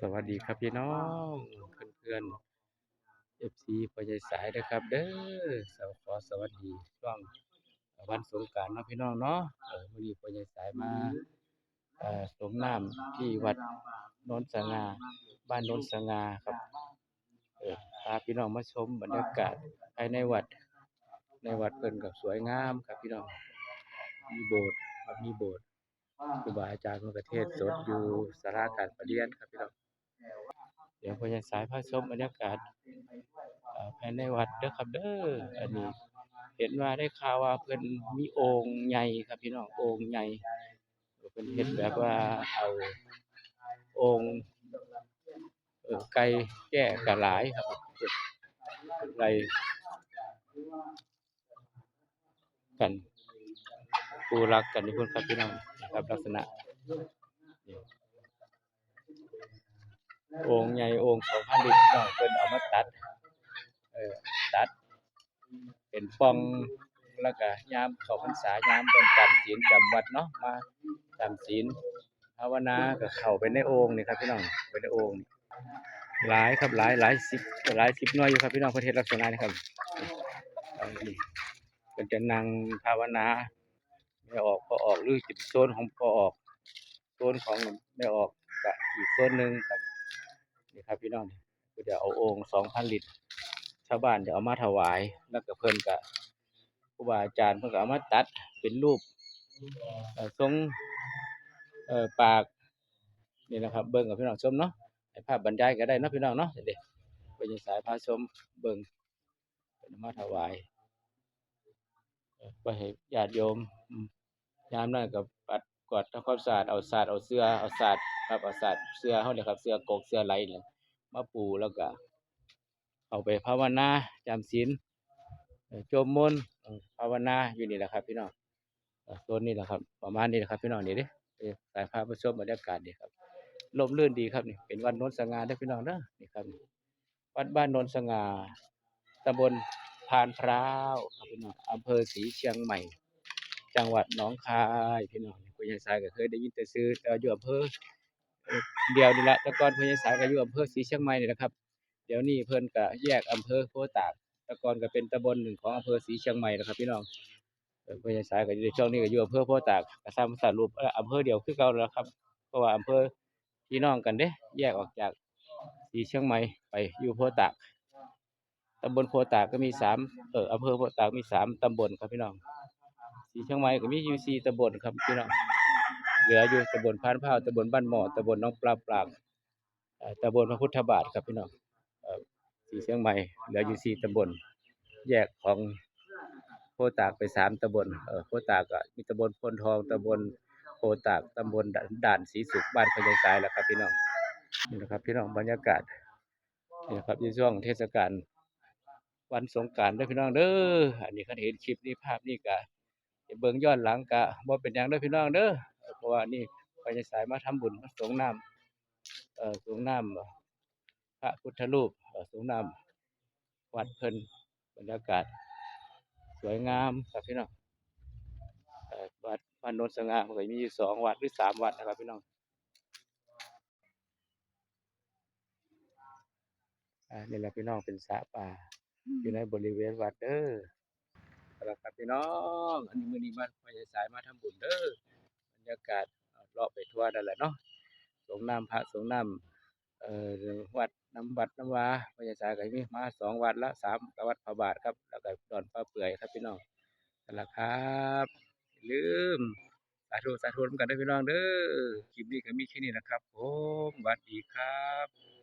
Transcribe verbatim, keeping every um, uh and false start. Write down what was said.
สวัสดีครับพี่น้อง เพื่อนๆ เอฟซี พ่อใหญ่สายนะครับเด้อ สว- ขอสวัสดีช่วงวันสงกรานต์เนาะพี่น้องเนาะ เออ มื้อนี้พ่อใหญ่สายมา เอ่อ สรงน้ำที่วัดโนนสง่า บ้านโนนสง่าครับ เออ พาพี่น้องมาชมบรรยากาศภายในวัด ในวัดเพิ่นก็สวยงามครับพี่น้อง มีโบสถ์ครับ มีโบสถ์ ครูบาอาจารย์เพิ่นก็เทศน์สดอยู่ศาลาการประเรียนครับพี่น้อง เดี๋ยวพ่อใหญ่สายพาชมบรรยากาศ เอ่อ ภายในวัดเด้อครับเด้อ อันนี้เห็นว่าได้ข่าวว่าเพิ่นมีโอ่งใหญ่ครับพี่น้อง โอ่งใหญ่ เพิ่นเฮ็ดแบบว่าเอาโอ่ง เอ่อ ไก่แจ้ก็หลายครับ ไล่กัน คู่รักกันอยู่พุ้นครับพี่น้อง นะครับ ลักษณะ นี่ โอ่งใหญ่ โอ่งสองพันลิตรพี่น้อง เพิ่นเอามาตัด เอ่อ ตัดเป็นป่อง แล้วก็ยามเข้าพรรษา ยามเพิ่นจำศีลจำวัดเนาะ มาจำศีลภาวนาก็เข้าไปในโอ่งนี่ครับพี่น้อง ไปในโอ่ง หลายครับ หลาย หลายสิบ หลายสิบหน่วยอยู่ครับพี่น้อง เพิ่นเฮ็ดลักษณะนี้ครับ นี่ เพิ่นจะนั่งภาวนา แม่ออก พ่อออก หรือจะเป็นโซนของพ่อออก โซนของแม่ออกก็อีกโซนหนึ่งครับ นี่ครับพี่น้อง เพิ่นจะเอาโอ่งสองพันลิตร ชาวบ้านจะเอามาถวาย แล้วก็เพิ่นก็ ครูบาอาจารย์เพิ่นก็เอามาตัดเป็นรูป เอ่อ ทรง เอ่อ ปาก นี่นะครับ เบิ่งกับพี่น้องชมเนาะ ให้ภาพบรรยายก็ได้เนาะพี่น้องเนาะ เดี๋ยวพ่อใหญ่สายพาชมเบิ่ง เพิ่นเอามาถวาย เอ่อ ไปให้ญาติโยม อืม ยามนั้นก็ปัดกวาดทำความสะอาด เอาสาด เอาเสื่อ เอาสาดครับ เอาสาดเสื่อเฮานี่ครับ เสื่อกก เสื่อไหลนี่ มาปู แล้วก็เอาไปภาวนา จำศีล เอ่อ โจมมนต์ เอ่อ ภาวนาอยู่นี่แหละครับพี่น้อง เอ่อ โซนนี่แหละครับ ประมาณนี้แหละครับพี่น้อง นี่เด้ เอ่อ สายพาไปชมบรรยากาศนี่ครับ ร่มรื่นดีครับนี่ เป็นวัดโนนสง่าเด้อพี่น้องเด้อ นี่ครับ วัดบ้านโนนสง่า ตำบลพานพร้าวครับพี่น้อง อำเภอศรีเชียงใหม่ จังหวัดหนองคายพี่น้อง พ่อใหญ่สายก็เคยได้ยินแต่ชื่อ แต่ว่าอยู่อำเภอ เอ่อ เดียวนี่ละ แต่ก่อนพ่อใหญ่สายก็อยู่อำเภอศรีเชียงใหม่นี่แหละครับ เดี๋ยวนี้เพิ่นก็แยกอำเภอโพธิ์ตาก แต่ก่อนก็เป็นตำบลหนึ่งของอำเภอศรีเชียงใหม่นะครับพี่น้อง เอ่อ พ่อใหญ่สายก็อยู่ในช่วงนี้ก็อยู่อำเภอโพธิ์ตาก ก็ซ้ำสรุป เอ่อ อำเภอเดียวคือเก่าแล้วครับ เพราะว่าอำเภอพี่น้องกันเด้ แยกออกจากศรีเชียงใหม่ไปอยู่โพธิ์ตาก ตำบลโพธิ์ตากก็มีสาม เอ่อ อำเภอโพธิ์ตากมีสามตำบลครับพี่น้อง ศรีเชียงใหม่ก็มีอยู่สี่ตำบลครับพี่น้อง เหลืออยู่ตำบลพานพร้าว ตำบลบ้านหม้อ ตำบลหนองปลาปราง เอ่อ ตำบลพระพุทธบาทครับพี่น้อง เอ่อ ศรีเชียงใหม่เหลืออยู่สี่ตำบล แยกของโพธิ์ตากไปสามตำบล เอ่อ โพธิ์ตากก็มีตำบลโพนทอง ตำบลโพธิ์ตาก ตำบลด่าน ด่านศรีสุข บ้านพ่อใหญ่สายแล้วครับพี่น้อง นี่นะครับพี่น้อง บรรยากาศ นี่นะครับ อยู่ช่วงเทศกาลวันสงกรานต์เด้อพี่น้องเด้อ อันนี้คันเห็นคลิปนี้ ภาพนี้ก็ไปเบิ่งย้อนหลังก็บ่เป็นหยังเด้อพี่น้องเด้อ เพราะว่านี่พ่อใหญ่สายมาทำบุญ มาสรงน้ำ เอ่อ สรงน้ำพระพุทธรูป เอ่อ สรงน้ำวัดเพิ่น บรรยากาศสวยงามครับพี่น้อง เอ่อ วัดบ้านโนนสง่า มันก็มีอยู่สองวัดหรือสามวัดนะครับพี่น้อง อ่า นี่แหละพี่น้อง เป็นสระป่า อืม อยู่ในบริเวณวัดเด้อ เอาละครับพี่น้อง อันนี้มื้อนี้มา พ่อใหญ่สายมาทำบุญเด้อ บรรยากาศ อ่า เลาะไปทั่วนั่นแหละเนาะ สรงน้ำพระสรงน้ำ เอ่อ วัด นำวัดนำวา พ่อใหญ่สายก็มีมาสองวัดละ สาม ก็วัดพระบาทครับ แล้วก็ดอนป่าเปื่อยครับพี่น้อง นั่นล่ะครับ อย่าลืม สาธุ สาธุนำกันเด้อพี่น้องเด้อ คลิปนี้ก็มีแค่นี้นะครับผม สวัสดีครับ